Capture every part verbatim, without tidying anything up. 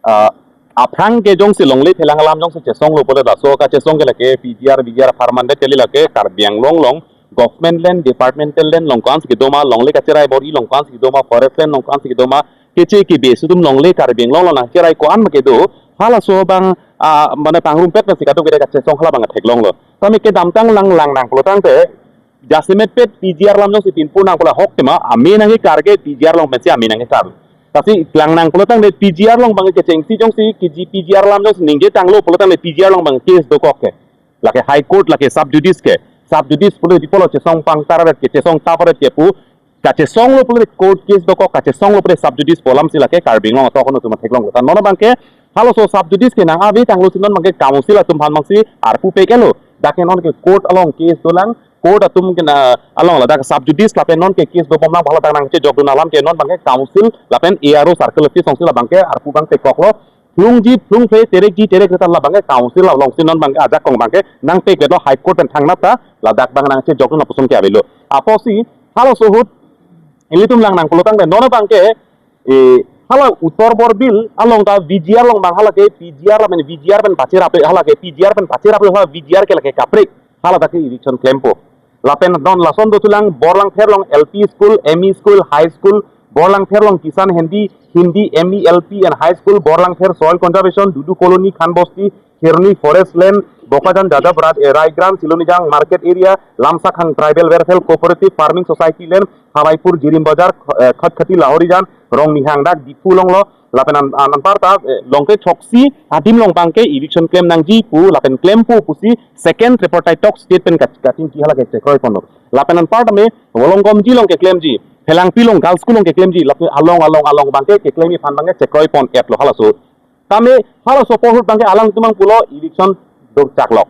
ah, aphrang ke jongsi longle phelang alam jongsi chesonglo pulote laso kachesong ke lake P G R, V G R apharman det kali, lake Karbi Anglong along government land, departmental land along ko-ansi kedoma, longle kacherai bor-i along ko-ansi kedoma, forest land along ko-ansi kedoma, keche kebe isi atum longle Karbi Anglong along nangcherai ko-an ma kedo, halaso abang, ah, mane pangrumpet pensi kadokave kachesong hala abang theklonglo. Tame kedamtang lang lang nang pulotangte, jasemet pet P G R alam jongsi pinpur nang pulo ahok tema, ame nangkekar ke P G R along pensi ame nangkekar. Lasi lang nang pulotangte P G R along abang kechengsi jongsi, keji P G R alam jongsi ningje tanglo pulotangte P G R along abang case dokok ke. Lake High Court, lake sub judice ke. Sub judice pulo di pulo chesong pangtar ret ke, chesong tap ret ke pu. Kachesonglo pulote court case dokok, kachesonglo pulote sub judice pu alamsi lake Karbi Anglong atok atum theklonglo. Ta non abangke halaso sub judice ke nang-ave tanglosi non abangke council atum aphan abangsi arpu peklo. Dak ke non ke court along case dolang, court atum ke na along ladak sub judice lapen non ke case dobom lang, hala dak nangchejokdun alam ke non abangke council lapen A R O circle office alongsi la abangke arpu abang pekoklo. Phlungji phlungphe, terekji terekre ta la abangke council alongsi non abangke ajakong abangke nangpeklo, High Court pen thangnat ta ladak abang nangchejokdun lapuson ke avelo. Apotsi halaso ahut ilitum lang nang pulotangte non abangke, eh, hala Uttor Borbil along ta V G R along abang hala ke P G R lapen V G R pen pacheraplo, hala ke P G R pen pacheraplo, hala V G R ke lake kaprek, hala dak ke eviction klempo. Lapen non lason dothulang Borlangpher along L P school, M E school, high school, Borlangpher along Kisan Hindi, Hindi M E, L P and high school, Borlangpher soil conservation, Dudu Colony, Khan Bosti, Kheroni forest land, Bokajan Jadab Raj, eh, Raigrang, Silonijang market area, Lamsakhang tribal welfare cooperative farming society land, Hawaipur, Jirim Bazar, eh, Khatkhati, Lahorijan, Rongnihang dak Diphu alonglo, lapen an, an, anparta, eh, longke choksi adim along abangke eviction klem nangji pu, lapen klempo pusi second tripartite talks state pen kat-, kachingki hala ke chekroiponlo. Lapen anparta me Volongkomji along keklemji, Phelangpi along girls school along keklemji, lapen along along along abangke keklem aphan abangke chekroipon-etlo halaso. Tame halaso apor ahut abangke alangtum abang pulo eviction dokchaklok.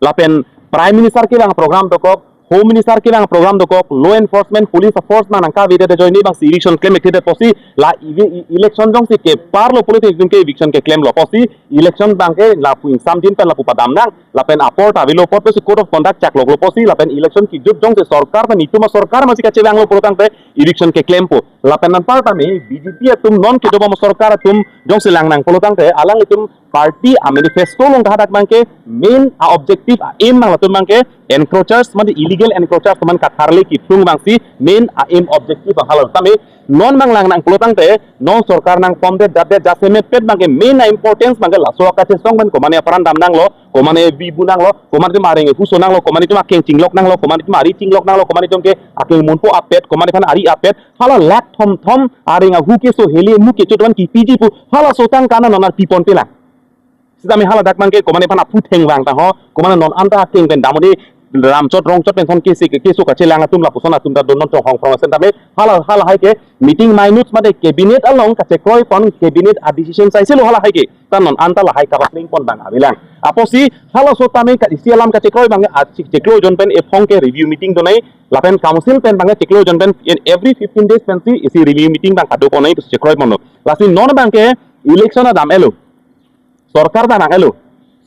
Lapen Prime Minister kevang program dokok, Home Minister kevang program dokok, law enforcement, police force abang nangkavedet ajoine abangsi eviction klem-ekthedet apotsi la evi-, e-, election jongsi keparlo pulote itum ke eviction keklemlo apotsi election abangke lapu ingsamjin pen lapu padam nang, lapen apor ta avelo apot pusi code of conduct chakloklo apotsi lapen election kejut jongsi sorkar ta netum asorkar masi kachevanglo pulotangte eviction keklempo. Lapen anparta me B J P atum non kedobom asorkar atum jongsi lang nang pulotangte alanglitum party a manifesto along ta hadak abangke main a objective a aim abang latum abangke encroachers mate illegal encroachers teman katharle kephlung abangsi main a aim objective abang hala. Tame non abang lang nang pulotangte non sorkar nangpomdet jatdet jasemet pet abangke main a importance abangke laso kachesong pen komane apran dam nanglo, komane bibu nanglo, komane atum areng huso nanglo, komane atum akeng chinglok nanglo, komane atum ari chinglok nanglo, komane atum ke akeng munpo apet, komane aphan ari apet, hala lakh thomthom areng ahu keso, hele mu kecho teman kipiji pu halaso tangka non arpiponpelang. Sitame hala dak abangke komane aphan aphutheng vang ta ho, komane non anta akeng pen damri ramchot rongchot pen thon kesi ke keso kachelang atum lapuson atum ta don non chonghong phrong asen tame hala, hala hai ke meeting minutes mate cabinet along kachekroipon, cabinet a decision saiselo hala hai ke. Ta non anta lahai kapaplengpon abang avelang. Apotsi halaso tame ka isi alam kachekroi abang a chek-, cheklo jon pen ephong ke review meeting donai, lapen council pen abang cheklo jon pen in every fifteen days pensi isi review meeting abang kadoponai pusi chekroiponlo. Lasi non abangke election adam-elo. Sorkar ta nang-elo.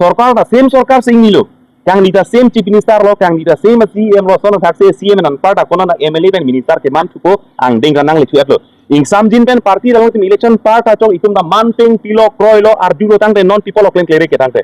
Sorkar ta same sorkar si ingnilo. Kangni ta same chief minister lo, kangni ta same C M lo, son thak se C M anparta konat M L A pen minister keman thupo angdeng ta nangle thu-etlo. Ingsamjin pen party along itum election parta chong itum ta man peng pilo kroilo arjulo tangte non people oklem klere ke tangte.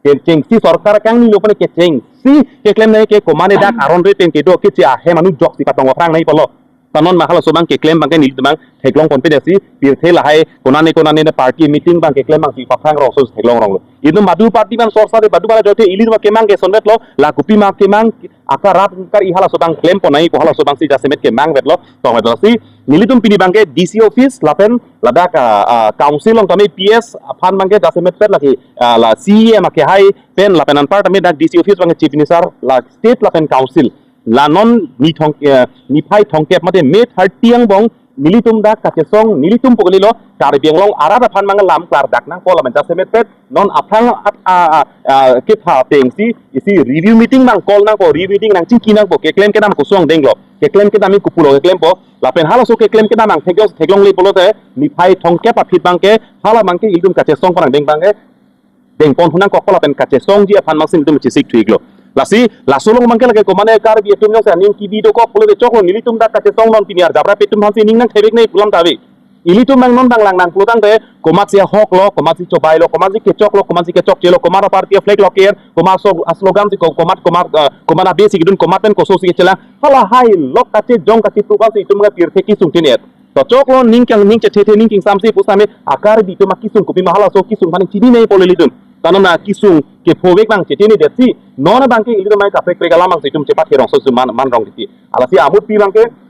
Kechengsi sorkar kangnilo pen kechengsi keklem nai ke komane dak aron re pen kedo keche ahem anu joksi patong aphrang nai pulo. Ta non ma halaso abang keklem abangke nelitum abang theklongponpe desi, pirthe lahai konane konane ne party meeting abang keklem abangsi paphang rongso theklong ronglo. Itum badu party abang sorsa de badu bala jote ili abang kemang ke sonvetlo, la kopi ma kemang, aka rat kar-i halaso abang klemponai pu halaso abangsi jasemet kemangvetlo, tongvetlo si. Nelitum pini abangke D C office lapen ladak, ah, ah, council along tame P S aphan abangke jasemet pet lake, ah, la C E M akehai pen lapen anparta me dak D C office abangke chief minister la state lapen council. La non ni thong, eh, niphai thomkep mate May thirty angbong nelitum dak kachesong nelitum pu kalilo Karbi Anglong arat aphan abang lam klardak nangpo lapen jasemet pet non aphrang at-, a, a, a, ketha atengsi isi review meeting abang call nangpo, review meeting nangchingki nangpo, keklem kedam koson denglo, keklem kedam kopulo keklempo, lapen halaso keklem kedam abang theklong theklongle pulote niphai thomkep aphi abangke hala abangke ilitum kachesong pon angdeng abangke dengpon hu nangkokpo lapen kachesongji aphan abangsi nelitum chesik thu-iklo. Lasi laso along abangke lake komane Karbi atum jongsi aning kibi dokok pulote choklo, nelitum dak kachesong non pini arjap rap atum aphansi ning nangthevek nai pu alam ta ave. Ilitum abang non abang langnang pulotangte, komatsi ahok lo, komatsi chobai lo, komatsi kechok lo, komatsi kechokche lo, komat aparty a-flag lo ker, komat so-, a-slogan si ko-, komat, komat, ah, komat abe si kedun, komat pen koso si kechelang. Halahai lok kachejong kachepru abang si itum abang pirthe kesung tinet. To choklo ning kang ning chethe the ning kangsamse pusitame a-Karbi atum akesung kopima halaso kesung aphan chininei pu ilitum. Tanona kesung kephovek abang chethenedetsi. Non abangke ilitum abang kaprek prek alam abang si itum chepat kerongso si man, man rong titi. Alasi amutpi abangke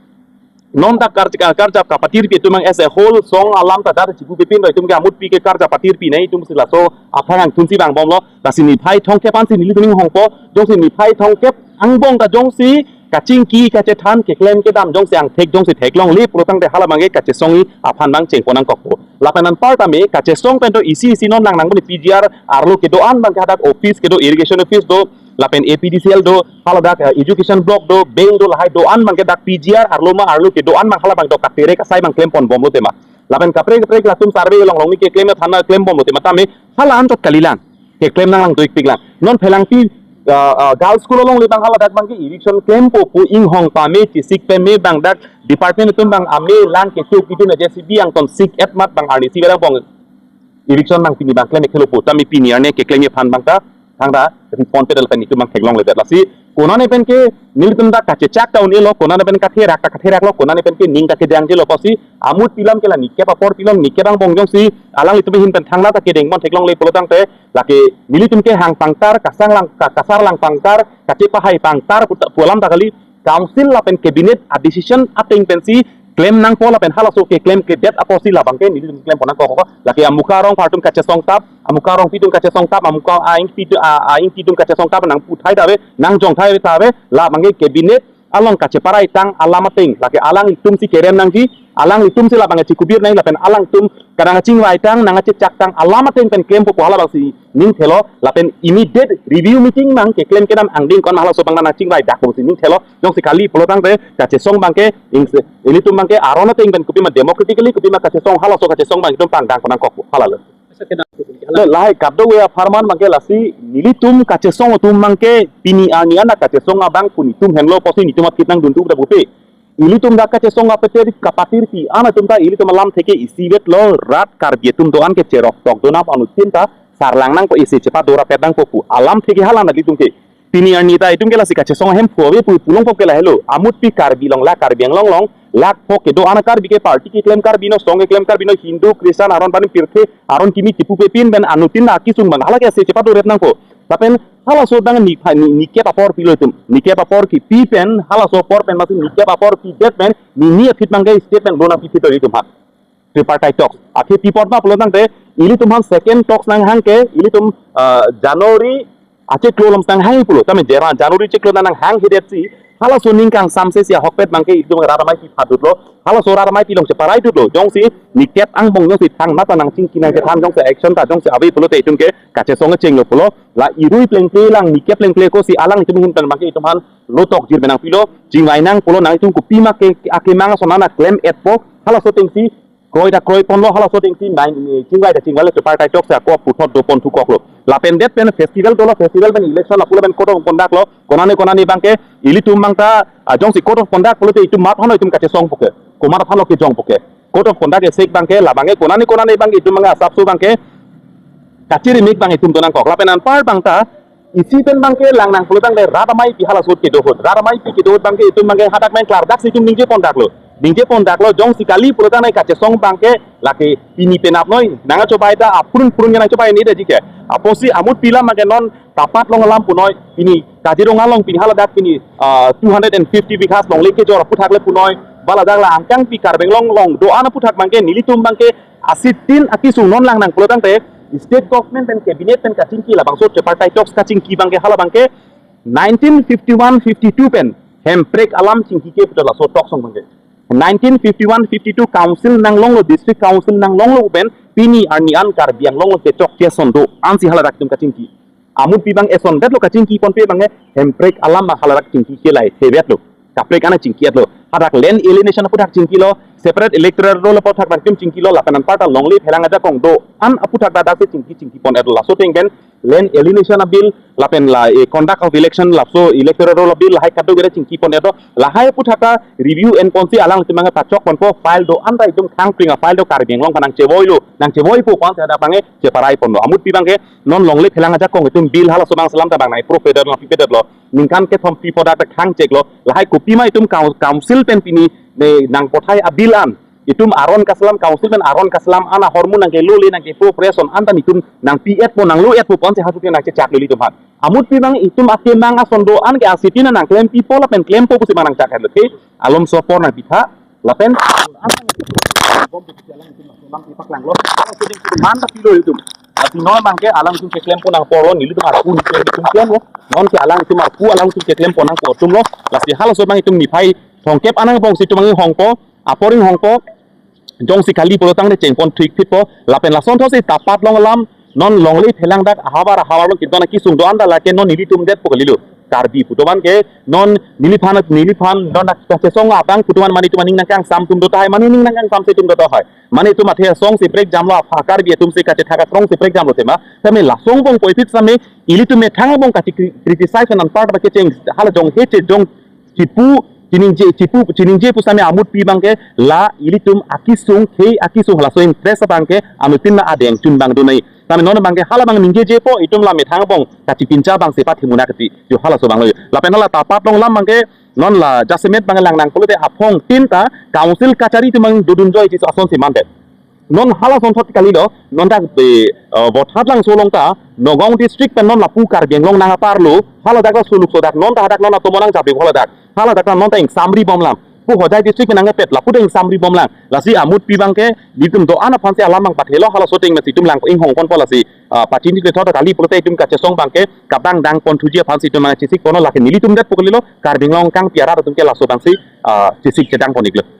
non ta kar, kar, karjap kapatirpi atum abang as a whole song alam ta dar chipu pepin ro itum ke amutpi ke karjap patirpi nei itum si laso aphang angthunsi vangbomlo. Lasi niphai thomkep ansi nelitum inghongpo. Jongsi niphai thomkep angbong ta jongsi kachingki kachethan keklem kedam jongsi angthek jongsi theklongle pulotangte hala abangke kachesongji aphan abang chengpon nangkokpo. Lapen anparta me kachesong pen to isi isi non langnang boni P G R arlo kedo-an abangke hadak office kedo, irrigation office do, lapen A P D C L do, haladak, eh, education block do, bank do, lahai do-an abangke dak P G R arlo ma arlo kedo-an abang hala abang do katere kasai abang klempon bomlo tema. Lapen kaprek kaprek latum survey along along ni keklem than klem bomlo tema tame hala anchot kalilang. Keklem nanglang tuikpiklang. Non Phelangpi, ah, ah, girls school alongle abang haladak abangke eviction klempo pu inghong pame chisik pame abang dak department atum abang ame lang kechuk itum J C B angton sik et mat abang arnisi abang bong eviction abang pini abang klem ekhelo pu tame pini arni keklem aphan abang ta thangta respond pedal pen itum abang theklongledet lasi konane pen ke nelitum ta kachechak ta un-elo, konane pen katherak ta katheraklo, konane pen ke ning ta kejangje lo pusi amutpi alam ke la nikep apor pilong nikep angbong jongsi alanglitum ahin pen thangta ta kedeng mon theklongle pulotangte lake nelitum kehang pangtar, kasang lang, ka-, kasar lang pangtar, kachepahai pangtar pu ta, pu alam ta kali, council lapen cabinet a-decision ateng pensi klem nangpo lapen halaso keklem kedet apotsi labangke nelitum klempon nangkok. Lake amuka arong apar atum kachesong tap, amuka arongpi atum kachesong tap, amuka a-ingpi atum, a, a-ingpi atum kachesong tap nangputhai ta ave, nangjongthai ta ave, labangke cabinet along kacheparai tang alam ateng, lake alanglitumsi kerem nangji, alanglitumsi labangke chikubir nang lapen alangtum kadang chingvai tang nangchechak tang alam ateng pen klempo pu halabangsi ningthelo lapen immediate review meeting abang keklem kedam angdeng kon halaso abang nangchingvai dak pusi ningthelo. Jongsi kali pulotangte kachesong abangke ing-, ilitum abangke aron ateng pen kopima democratically kopima kachesong halaso kachesong abang itum pangdang pon nangkokpo halalo. Le lahai kadokave apharman abangke lasi nelitum kachesong atum abangke pini arni an kachesong abang pu netum henlo pusi netum athit nangduntu ta bupe. Ilitum dak kachesong apeter kapatirpi an atum ta ilitum alamthe ke isivetlo, rat Karbi atum do-an ke cherok tok donap anuttin ta sarlang nangpo, isi chepadorapet nangpo pu alamthe ke hala nelitum ke. Pini arni ta itum ke lasi kachesong ahem phu ave pu pulongpo ke lahelo. Amutpi Karbi along la Karbi Anglong along lak pho kedo-an Karbi ke party keklem Karbi no, song keklem Karbi no, Hindu, Christian, aron panim pirthe, aron kimi chipu pepin pen anuttin ta kesung abang hala ke isi chepadorep nangpo. Lapen halaso abang ni, ni, nikep apor pilo itum. Nikep apor kipi pen, halaso apor pen masi nikep apor pidet pen, nini athit abangke statement lo nangpithe to ilitum aphan. Tripartite talks. Akhe pi apot ma pulotangte, ilitum aphan second talks nanghang ke, ilitum, ah, January achiklo along nanghang pulo. Tame Jera-, January chiklo nanghangdetsi, halaso ning kangsamse si ahokpet abangke itum rat amei pi phadutlo. Halaso rat amei pi along cheparaidutlo. Jongsi nikep angbong jongsi thangta nangchingki nangchethan jongsi action ta jongsi ave pulote itum ke kachesong chenglo pulo. La irui plengple lang nikep plengple ko si alanglitum ahin pen abangke itum aphan lo tokjir pen nangpilo. Chingvai nang pulo nangtum kopima ke akemang ason nangklem-etpo. Halaso atengsi kroi ta kroiponlo, halaso atengsi nang, eh, chingvai ta chingvailo, tripartite talks ako puthot doponthu koklo. Lapen det pen festival dolo, festival pen election lapu lapen code of conduct lo, konane konane abangke ilitum abang ta, ah, jongsi code of conduct pulote itum mat hano itum kachesongpo ke, komat aphanlo kejongpo ke. Code of conduct esek abangke labangke konane konane abangke itum abangke asapso abangke kachiri mik abang itum do nangkok. Lapen anpar abang ta isi pen abangke langnang pulotangte rat amei pi halaso ahut kedo ahut. Rat amei pi kedo ahut abangke itum abangke hadak main klardak si itum ningjepondak lo. Ningjepondak lo jongsi kali pulotangte kachesong abangke lake pini penap noi. Nangchobai ta aphrung phrung nangchobai ni da jike. Apotsi amutpi alam abangke non kapat long alam punoi. Pini Kaziranga along pini haladak pini, ah, two hundred and fifty bighas longle kejor aphuthak le punoi. Baladak la angkang pi Karbi Anglong along do-an aphuthak abangke nelitum abangke asitin akesung non langnang pulotangte state government pen cabinet pen kachingki labangso tripartite talks kachingki abangke hala abangke nineteen fifty-one fifty-two pen Hemprek alam chingki ke puta laso talks along abangke. Nineteen fifty-one fifty-two council nanglonglo, district council nanglonglo pen pini arni an Karbi Anglong along kechok keson do-ansi haladak itum kachingki. Amutpi abang esondetlo kachingkiponpe abangke Hemprek alam abang haladak chingki ke laithe vetlo. Kaprek an chingki-etlo. Hadak land alienation aphuthak chingkilo. separate electoral roll aputhak nangtum chingkilo lapen anparta longle pherang ajakong do-an aputhak ta daksi chingki chingkipon-etlo. Laso ateng pen land alienation abill lapen la, eh, conduct of election laso electoral roll abill lahai kadokave ta chingkipon-etlo. Lahai aputhak ta review enponsi alanglitum abang pachokponpo, file do-an ta itum khangpring a-file do Karbi Anglong aphan nangchevoilo, nangchevoipo pu-ansi hadak abang cheparaiponlo. Amutpi abangke non longle pherang ajakong itum bill halaso abang selam ta abang nang-approve-edetlo, nangpipe-detlo. Ningkan kethom pi pu dak ta khangcheklo. Lahai kopima itum coun-, council pen pini ne nangpathai a-bill an itum aron kaselam, council pen aron kaselam an ahormu nangkelole, nangke-approve-re ason an ta itum nangpi-etpo, nanglo-etpo pu-ansi halaso ateng nangchechaklo ilitum aphan. Amutpi abang itum akemang ason do-an ke asiti na nangklempipo lapen klempo pusi abang nangchak-etlo. Ke alomso apor nangpitha lapen manta pilo itum. Lasi non abangke alanglitum keklempo nangpo-lo, nelitum arpu nelitum keklempo. Non ke alanglitum arpu alanglitum keklempo nangpo atumlo. Lasi halaso abang itum niphai thomkep anang angbongsi itum abang inghongpo, apor inghongpo. Jongsi kali pulo tangte chengpon thik thikpo. Lapen lason thotsi tapat long alam, non longle pherang dak ahavar ahavar along kedo-an akesung do-an ta lake non nelitum detpo kalilo. Karbi pu atum abangke non neliphan, neliphan non dak kachesong abang pu atum an mane itum aning nangkangsam atum do tahai, mane aning nangkangsamse atum do tahai. Mane itum athe asong separate jamlo, apha Karbi atumsi kachethak akrong separate jamlo tema. Tame lason angbong puvoiphit same ilitum methang angbong kachi cri-, criticize anparta abangke cheng hala jong heche jong chipu chiningje, chipu chiningje pu same amutpi abangke la ilitum akesung, khei akesung halaso interest abangke anuttin na adeng chun abang do nai. Tame non abangke hala abang ningjejepo, itum la methang angbong kachipincha abangsi pathimuna kati. Yo halaso abanglo. Lapen hala tapat long alam abangke non la jasemet abang lang nang pulote aphong tin ta council kachari atum abang dodun joiji asonsi mandet. Non halason thot kalilo, non dak be, eh, Vothatlangso along ta, Nagaon district pen non lapu Karbi Anglong nang aparlo, hala dak ta suluk so dak, non ta hadak non atomon nangjapi hala dak, hala dak ta non ta ingsamri bomlang, pu Hojai district pen nangkepet, lapu ta ingsamri bomlang, lasi amutpi abangke, nelitum do-an aphansi alam abang pathelo, halaso ateng mesi itum lang inghongponpo lasi, ah, pachini le thot kali pulote itum kachesong abangke, kabang dangpon thuji aphansi itum nangchesikponlo lake nelitum detpo kalilo, Karbi Anglong kangpi arat atumke laso abangsi, ah, chesik chedangpon-iklo.